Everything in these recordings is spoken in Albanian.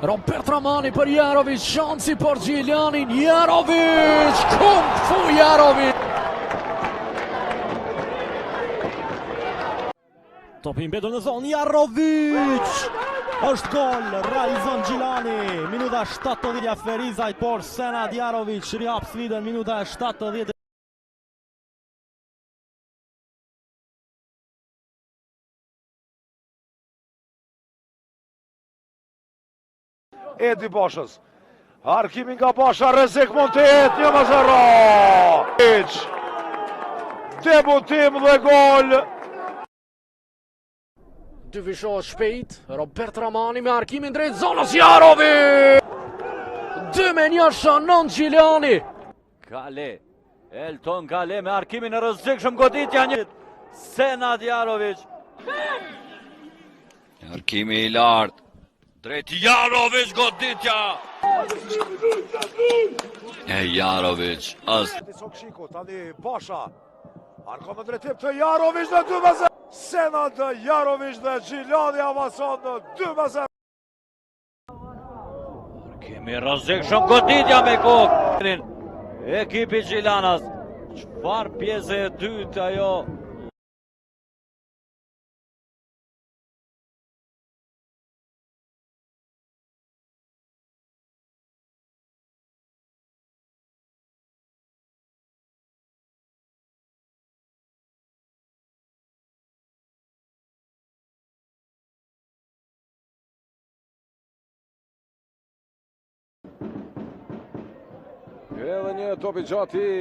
Robert Ramani për Jarovic, shansi për Gjilanin, Jarovic, kung fu Jarovic. Topi mbetur në zonë, Jarovic! Është gol, realizon Gjilani, minuta 70 ja Ferizajt, por Senad Jarovic rihap sfidën, minuta 70. Edi Bashës. Harkimi nga Basha, rrezik mund të jetë 1-0. Debutim dhe gol. Dyfishohet shpejt, Robert Ramani me harkimin drejt zonës Jarovic! 2 me 1 shënon Gjilani. Kale, Elton Kale me harkimin e rrezikshëm goditja një Senad Jarovic. Harkimi i lartë. Drejt Jarovic goditja. E Jarovic është. Sokshiku, tani Basha. Harkon në drejtim të Jarovic dhe 2-0. Senad Jarovic dhe Gjilani avancon në 2-0. Harkimi i rrezikshëm goditja me kokë. Ekipi Gjilanas. Çfarë pjese e dytë ajo? Edhe një top i gjatë i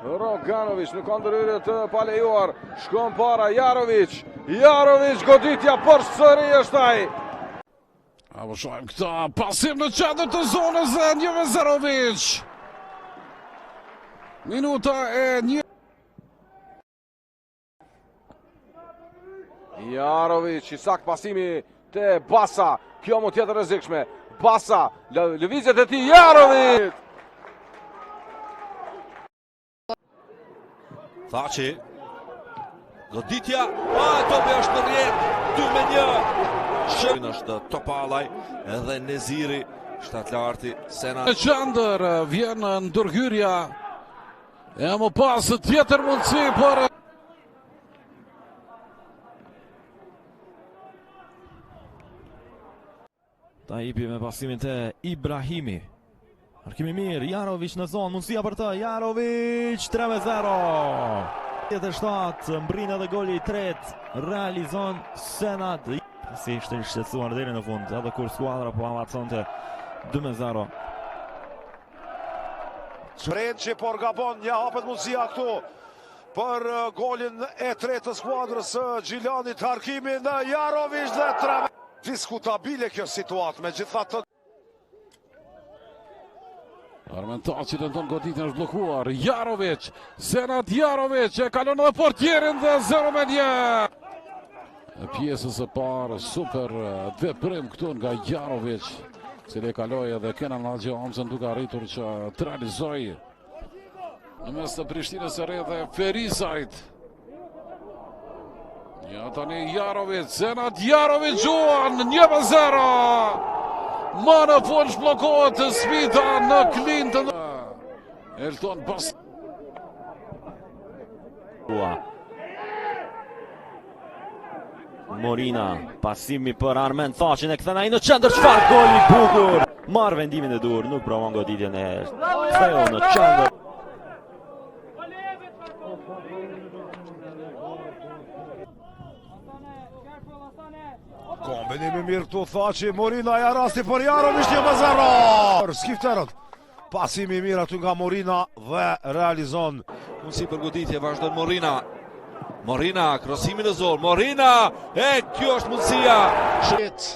Roganovic në kundërhyrje të palejuar. Shkon para Jarovic. Jarovic goditja përsëri është ai. A po shohim këta pasim në qendër të zonës dhe 1-0 Minuta e një Jarovic, i saktë pasimi te Basa, kjo mund të jetë e rrezikshme. Basa, lëvizjet e tij Jarovic. Thaçi. Goditja, a topi është në rrjetë, 2 me 1. Shënë është Topallaj edhe Neziri, shtatlarti Sena. Në qendër vjen ndërhyrja E më pas tjetër mundësi për Taipi me pasimin te Ibrahimi. Harkimi mirë, Jarovic në zonë, mundësia për të, Jarovic 3-0. 87, mbërrin edhe goli i tretë, realizon Senad. Si ishte i shqetësuar deri në fund, edhe kur skuadra po avanconte 2-0. Prençi por gabon, ja hapet mundësia këtu për uh, golin e tretë të skuadrës së Gjilanit, harkimi në Jarovic dhe tre. Diskutabile kjo situatë, megjithatë Armen Thaçi tenton goditjen është bllokuar. Jarovic, Senad Jarovic e kalon edhe portierin dhe 0 me 1. E pjesës së parë super veprim këtu nga Jarovic, cili e kaloi edhe Kenan Haxhihamzën duke arritur që të realizojë në mes të Prishtinës së Re dhe Ferizajt. Ja tani Jarovic, Senad Jarovic gjuan 1-0. Më në fund zhbllokohet sfida në Klinë. Elton Bas. Ua. Morina, pasimi për Armen Thaçin e kthen ai në qendër çfarë goli i bukur. Marr vendimin e duhur, nuk provon goditjen e ktheu në qendër. Kombinim i mirë këtu Thaçi, Morina ja rasti për Jarovic 1-0. Skifterët. Pasimi i mirë aty nga Morina dhe realizon. Mundësi për goditje, vazhdon Morina. Morina, krosimi në zonë, Morina, e kjo është mundësia. Shit.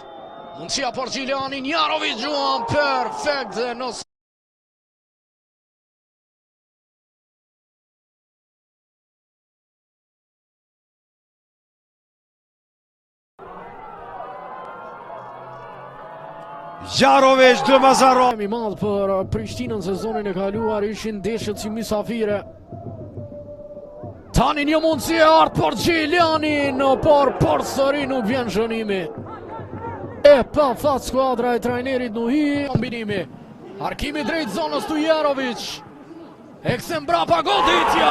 Mundësia për Gjilanin, Jarovic gjuan perfekt dhe në Jarovic 2-0. I madh për uh, Prishtinën sezonin e kaluar ishin ndeshjet si mysafire. Tani një mundësi e artë për Gjilanin, por përsëri nuk vjen shënimi. E pa fat skuadra e trajnerit Nuhi. Kombinimi. Harkimi drejt zonës të Jarovic. E kthen mbrapa goditja!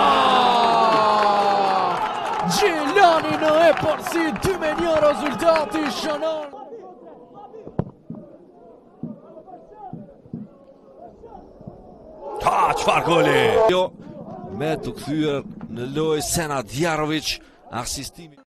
Gjilani në epërsi 2-1 rezultati shënon. Ha, çfarë goli! Jo, me të kthyer në lojë Senad Jarovic, asistimi.